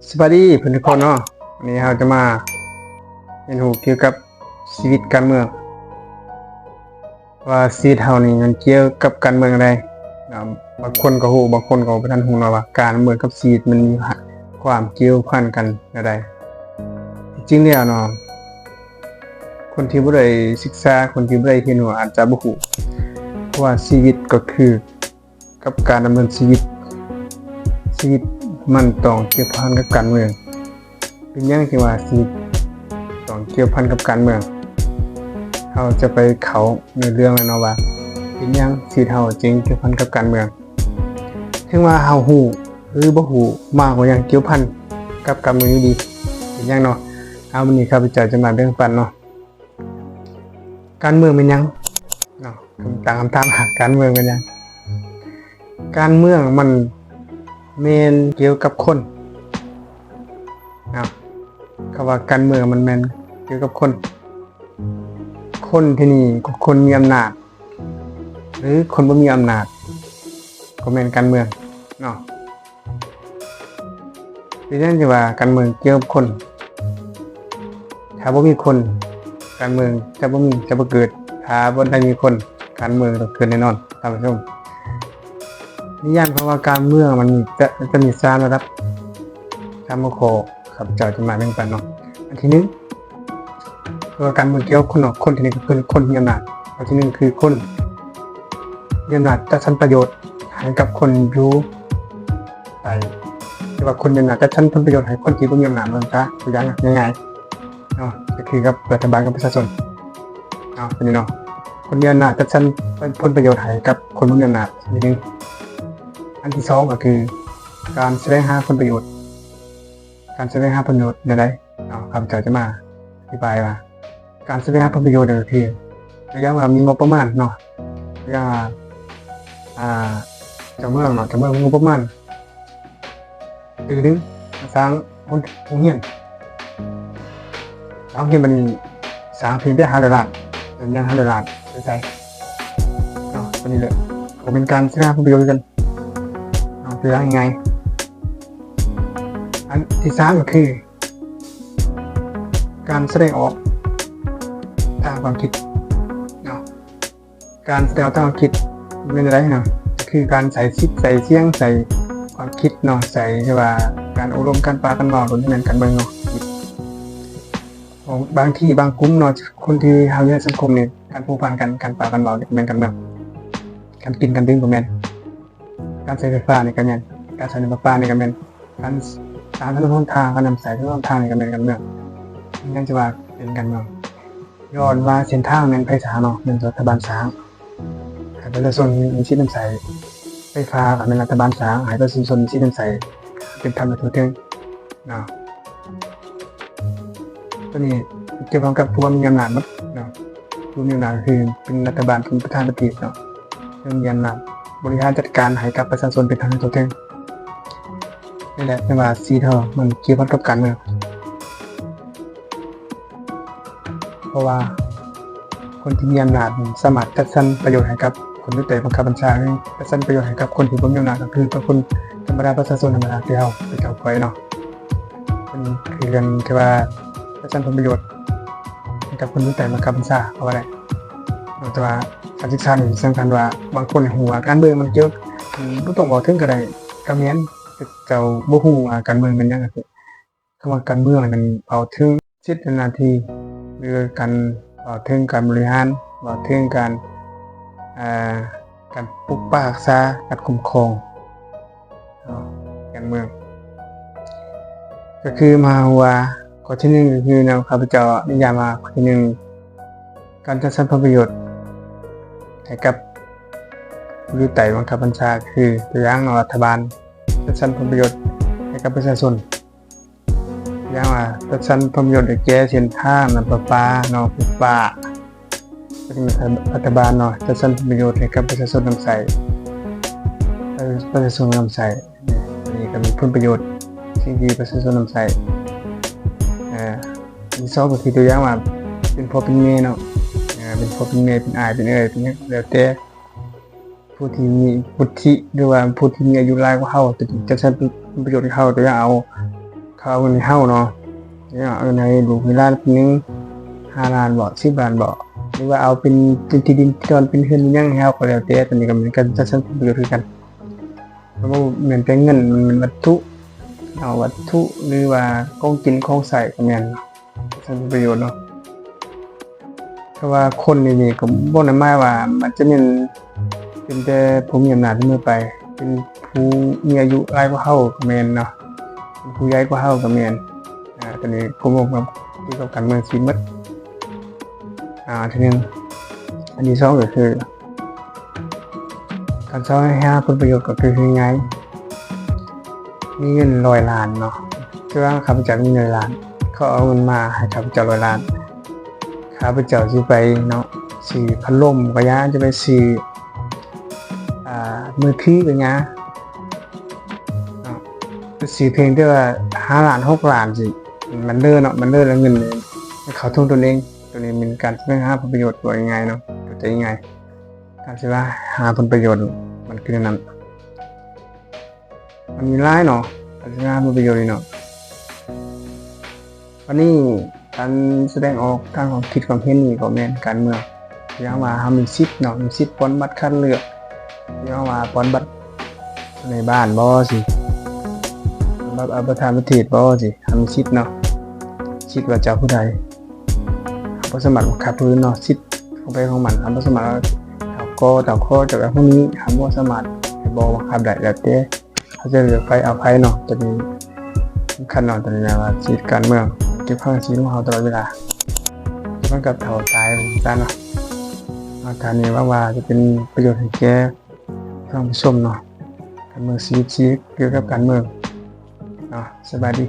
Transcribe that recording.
ສະບາຍດີເພື່ອນທຸກຄົນເນາະ, ວັນນີ້ເຮົາຈະມາຮຽນຮູ້ກ່ຽວກັບຊີວິດການເມືອງ ວ່າຊີວິດເຮົານີ້ມັນກ່ຽວກັບການເມືອງໃດ. ບາງຄົນກໍຮູ້, ບາງຄົນກໍບໍ່ທັນຮູ້ເນາະວ່າການເມືອງກັບຊີວິດມັນມີຄວາມກ່ຽວພັນກັນແນວໃດ. ທີ່ຈິງແລ້ວເນາະ, ຄົນທີ່ບໍ່ໄດ້ສຶກສາ, ຄົນທີ່ບໍ່ໄດ້ຮຽນຮູ້ອາດຈະບໍ່ຮູ້, ເພາະວ່າຊີວິດກໍຄື ກັບການດຳເນີນຊີວິດ, ຊີວິດມັນຕ້ອງກ່ຽວພັນກັບການເມືອງ. ເປັນຫຍັງຈຶ່ງວ່າຊີວິດຕ້ອງກ່ຽວພັນກັບການເມືອງ? ເຮົາຈະໄປເຂົ້າໃນເລື່ອງແລ້ວເນາະວ່າ ເປັນຫຍັງຊີວິດເຮົາຈຶ່ງກ່ຽວພັນກັບການເມືອງ. ເຖິງວ່າເຮົາຮູ້ ຫຼື ບໍ່ຮູ້, ມາກໍຍັງກ່ຽວພັນກັບການເມືອງຢູ່ດີ. ເປັນຫຍັງເນາະ? ເອົາ ມື້ນີ້ຂ້າພະເຈົ້າຈະມາແບ່ງປັນເນາະ. ການເມືອງແມ່ນຫຍັງເນາະ? ຕັ້ງຄຳຖາມວ່າ ການເມືອງແມ່ນຫຍັງ? ການເມືອງມັນແມ່ນກ່ຽວກັບຄົນເນາະ. ຄຳວ່າການເມືອງມັນແມ່ນກ່ຽວກັບຄົນ. ຄົນທີ່ນີ້ກໍຄົນມີອຳນາດ ຫຼື ຄົນບໍ່ມີອຳນາດ ກໍແມ່ນການເມືອງເນາະ. ເປັນຫຍັງຈຶ່ງວ່າການເມືອງກ່ຽວກັບຄົນ? ຖ້າບໍ່ມີຄົນ, ການເມືອງຈະບໍ່ມີ, ຈະບໍ່ເກີດ. ຖ້າບໍ່ໄດ້ມີຄົນ, ການເມືອງຕ້ອງເກີດແນ່ນອນ, ທ່ານຜູ້ຊົມ. ນິຍາມຄຳວ່າການເມືອງມັນຈະ, ຈະມີສາມລະດັບ, ສາມຫົວຂໍ້ ຂ້າພະເຈົ້າຈະມາແບ່ງປັນເນາະ. ອັນທີໜຶ່ງ ເພາະວ່າການເມືອງກ່ຽວກັບຄົນເນາະ, ຄົນທີ່ນີ້ກໍຄືຄົນມີອຳນາດ. ອັນທີໜຶ່ງຄືຄົນມີອຳນາດຈັດສັນປະໂຫຍດໃຫ້ກັບຄົນຢູ່ໃຕ້, ຫຼືວ່າຄົນມີອຳນາດຈັດສັນຜົນປະໂຫຍດໃຫ້ຄົນທີ່ບໍ່ມີອຳນາດ, ວ່າຊັ້ນຊະ, ຕົວຢ່າງງ່າຍໆເນາະ, ກໍຄືກັບລັດຖະບານກັບປະຊາຊົນເນາະ, ຕົວນີ້ເນາະ, ຄົນມີອຳນາດຈັດສັນຜົນປະໂຫຍດໃຫ້ກັບຄົນບໍ່ມີອຳນາດ. ອັນທີໜຶ່ງ. ອັນທີສອງ ກໍຄືການສະແຫວງຫາຜົນປະໂຫຍດ, ການສະແຫວງຫາຜົນປະໂຫຍດແນວໃດ? ເນາະ, ຂ້າພະເຈົ້າຈະມາອະທິບາຍວ່າ ການສະແຫວງຫາຜົນປະໂຫຍດກໍຄື ຕົວຢ່າງວ່າມີງົບປະມານເນາະ, ຕົວຢ່າງວ່າ ອ່າ ເຈົ້າເມືອງເນາະ, ເຈົ້າເມືອງມີງົບປະມານຕື້ໜຶ່ງ ມາສ້າງໂຮງຮຽນ, ໂຮງຮຽນມັນສ້າງພຽງແຕ່ຫ້າຮ້ອຍລ້ານ, ເປັນຫຍັງຫ້າຮ້ອຍລ້ານ ໃສ່ໃສ່ເນາະ, ຕົວນີ້ແຫຼະ ກໍເປັນການສະແຫວງຫາຜົນປະໂຫຍດຄືກັນ. ເອົາຕົວຢ່າງງ່າຍໆ. ອັນທີສາມ ກໍຄື ການສະແດງອອກທາງຄວາມຄິດເນາະ, ການສະແດງອອກທາງຄວາມຄິດແມ່ນແນວໃດເນາະ? ກໍຄືການໃສ່ສິດໃສ່ສຽງ ໃສ່ຄວາມຄິດເນາະ, ໃສ່ ຫຼືວ່າການໂອ້ລົມ ການປາກກັນເວົ້າ ໂດຍທີ່ແມ່ນການເບິ່ງເນາະ. ຂອງບາງທີ່ບາງກຸ່ມເນາະ, ຄົນທີ່ເຮົາຢູ່ໃນສັງຄົມນີ້ ການພົວພັນກັນ ການປາກກັນເວົ້ານີ້ແມ່ນການເບິ່ງ, ການກິນການດື່ມກໍແມ່ນ, ການໃຊ້ໄຟຟ້ານີ້ກໍແມ່ນ, ການໃຊ້ນ້ຳປະປານີ້ກໍແມ່ນ, ການສ້າງຖະໜົນຫົນທາງ, ການນຳໃຊ້ຖະໜົນຫົນທາງນີ້ກໍແມ່ນການເມືອງ, ຍັງຈະວ່າເປັນການເມືອງ. ຍ້ອນວ່າເສັ້ນທາງແມ່ນໃຜສ້າງເນາະ? ແມ່ນລັດຖະບານສ້າງ. ໃຫ້ປະຊາຊົນມີສິດນຳໃຊ້, ໄຟຟ້າກໍແມ່ນລັດຖະບານສ້າງ, ໃຫ້ປະຊາຊົນມີສິດນຳໃຊ້ເປັນທຳໄດ້ທົ່ວເຖິງເນາະ. ຕົວນີ້ກ່ຽວຂ້ອງກັບຜູ້ມີອຳນາດໝົດເນາະ, ຜູ້ມີອຳນາດກໍຄືເປັນລັດຖະບານ, ເປັນປະທານປະເທດເນາະ, ເຊິ່ງມີອຳນາດບໍລິຫານຈັດການໃຫ້ກັບປະຊາຊົນເປັນທຳໄດ້ທົ່ວເຖິງ. ນີ້ແຫຼະ ແປວ່າຊີວິດເຮົາມັນກ່ຽວພັນກັບການເມືອງ. ເພາະວ່າຄົນທີ່ມີອຳນາດສາມາດຈັດສັນປະໂຫຍດໃຫ້ກັບຄົນຢູ່ໃຕ້ບັງຄັບບັນຊາ, ຫຼື ຈັດສັນປະໂຫຍດໃຫ້ກັບຄົນທີ່ບໍ່ມີອຳນາດ, ກໍຄືກັບຄົນທຳມະດາ, ປະຊາຊົນທຳມະດາ ຄືເຮົາ, ຄືເຈົ້າຂ້ອຍເນາະ. ເປັນ ຄືເລື່ອງທີ່ວ່າຈັດສັນຜົນປະໂຫຍດໃຫ້ກັບຄົນຢູ່ໃຕ້ບັງຄັບບັນຊາ ເພາະວ່າໄດ້. ແຕ່ວ່າການສຶກສານີ້ສຳຄັນວ່າ ບາງຄົນຮູ້ວ່າການເມືອງມັນກ່ຽວ, ບໍ່ຕ້ອງເວົ້າເຖິງກໍໄດ້, ກໍແມ່ນ, ແຕ່ເຈົ້າບໍ່ຮູ້ວ່າການເມືອງແມ່ນຫຍັງ. ຄຳວ່າການເມືອງນີ້ມັນເວົ້າເຖິງສິດ ແລະ ໜ້າທີ່ ຫຼື ການ ເວົ້າເຖິງການບໍລິຫານ, ເວົ້າເຖິງການ ເອີ ການປົກປັກຮັກສາ, ການຄຸ້ມຄອງ ເນາະ, ການເມືອງ. ກໍຄືມາວ່າ ຂໍ້ທີໜຶ່ງ ກໍຄືແນວຂ້າພະເຈົ້ານິຍາມວ່າ ຂໍ້ທີໜຶ່ງ ການຈັດສັນຜົນປະໂຫຍດໃຫ້ກັບຜູ້ຢູ່ໃຕ້ບັງຄັບບັນຊາ, ຄືຕົວຢ່າງເນາະ ລັດຖະບານຈັດສັນຜົນປະໂຫຍດໃຫ້ກັບປະຊາຊົນ. ຢ່າງວ່າ ຈັດສັນຜົນປະໂຫຍດໃຫ້ແກ່ເສັ້ນທາງ, ນ້ຳປະປາເນາະ, ໄຟຟ້າ, ລັດຖະບານເນາະ ຈັດສັນຜົນປະໂຫຍດໃຫ້ກັບປະຊາຊົນນຳໃຊ້, ປະຊາຊົນນຳໃຊ້. ອັນນີ້ກໍມີຜົນປະໂຫຍດ ສິ່ງທີ່ປະຊາຊົນນຳໃຊ້. ອັນທີສອງກໍຄືຕົວຢ່າງວ່າ ເປັນພໍ່ເປັນແມ່ເນາະ, ເປັນພໍ່ເປັນແມ່, ເປັນອ້າຍເປັນເອື້ອຍ, ເປັນຫຍັງແລ້ວແຕ່. ຜູ້ທີ່ມີວຸດທິ ຫຼືວ່າຜູ້ທີ່ມີອາຍຸຫຼາຍກວ່າເຮົາ ຈະຈັດສັນຜົນປະໂຫຍດໃຫ້ເຮົາ. ຕົວຢ່າງເອົາ ເຂົາເອົາເງິນໃຫ້ເຮົາເນາະ ເອົາເງິນໃຫ້ລູກໃຫ້ຫຼານປີໜຶ່ງ ຫ້າລ້ານບໍ ສິບລ້ານບໍ ຫຼືວ່າເອົາເປັນ ເປັນທີ່ດິນທີ່ດອນ ເປັນເຮືອນເປັນຫຍັງໃຫ້ເຮົາກໍແລ້ວແຕ່ ຕົວນີ້ກໍແມ່ນການຈັດສັນຜົນປະໂຫຍດຄືກັນ. ກໍບໍ່ແມ່ນແຕ່ເງິນ ມັນແມ່ນວັດຖຸເນາະ ວັດຖຸ ຫຼືວ່າຂອງກິນຂອງໃຊ້ກໍແມ່ນ ໃຊ້ເປັນປະໂຫຍດເນາະ. ແຕ່ວ່າຄົນນີ້ນີ້ກໍບໍ່ໄດ້ໝາຍວ່າມັນຈະແມ່ນເປັນແຕ່ຜູ້ມີອຳນາດເສມອໄປ ເປັນຜູ້ມີອາຍຸຫຼາຍກວ່າເຮົາກໍແມ່ນເນາະ ເປັນຜູ້ໃຫຍ່ກວ່າເຮົາກໍແມ່ນ. ອາ ຕົວນີ້ກໍບໍ່ ກ່ຽວກັບການເມືອງຊີວິດໝົດ. ອາ ທີໜຶ່ງ ອັນທີສອງກໍຄື ການຊອກຫາຜົນປະໂຫຍດກໍຄືງ່າຍໆ ມີເງິນຮ້ອຍລ້ານເນາະ ຄືວ່າຂ້າພະເຈົ້າມີໜຶ່ງຮ້ອຍລ້ານ ເຂົາເອົາເງິນມາໃຫ້ຂ້າພະເຈົ້າຮ້ອຍລ້ານ ຂ້າພະເຈົ້າຊິໄປເນາະ ຊື້ພັດລົມກໍຢ່າ ຈະໄປຊື້ ອາ ມືຖືກໍຢ່າເນາະ ໄປຊື້ພຽງແຕ່ວ່າຫ້າລ້ານ ຫົກລ້ານ ຊິ ມັນເລີເນາະ ມັນເລີແລ້ວເງິນນີ້ເຂົ້າຖົງຕົນເອງ. ຕົວນີ້ແມ່ນການສະແຫວງຫາຜົນປະໂຫຍດ ເວົ້າງ່າຍໆເນາະ ເຂົ້າໃຈງ່າຍ ການສະແຫວງຫາຜົນປະໂຫຍດມັນຄືແນວນັ້ນ ມັນມີຫຼາຍເນາະ ການສະແຫວງຫາຜົນປະໂຫຍດນີ້ເນາະ. ບັດນີ້ການສະແດງອອກທາງຄວາມຄິດຄວາມເຫັນນີ້ກໍແມ່ນການເມືອງ ຢ່າງວ່າເຮົາມີສິດເນາະ ມີສິດປ່ອນບັດຄັດເລືອກ ຢ່າງວ່າປ່ອນບັດໃນບ້ານບໍ ຊິ ບັດປະທານປະເທດບໍ ຊິ ເຮົາມີສິດເນາະ ສິດວ່າຈະເອົາຜູ້ໃດ ເຮົາບໍ່ສາມາດບັງຄັບຜູ້ອື່ນເນາະ ສິດຂອງໃຜຂອງມັນ ເຮົາບໍ່ສາມາດວ່າເຮົາກໍເຈົ້າຂໍເຈົ້າແບບນີ້ ເຮົາບໍ່ສາມາດໄປບໍ່ບັງຄັບໄດ້ ແລ້ວແຕ່ເຮົາຈະເລືອກໃຜເອົາໃຜເນາະ. ຕົວນີ້ສຳຄັນເນາະ ຕົວນີ້ນະວ່າຊີວິດການເມືອງ ເກັບພາສີຂອງເຮົາຕະຫຼອດເວລາ ຈົນເທົ່າຕາຍວ່າຊັ້ນເນາະ. ອາ ການນີ້ຫວັງວ່າຈະເປັນປະໂຫຍດໃຫ້ແກ່ທ່ານຜູ້ຊົມເນາະ ການເມືອງ ຊີວິດ ຊີວິດກ່ຽວກັບການເມືອງເນາະ. ສະບາຍດີ.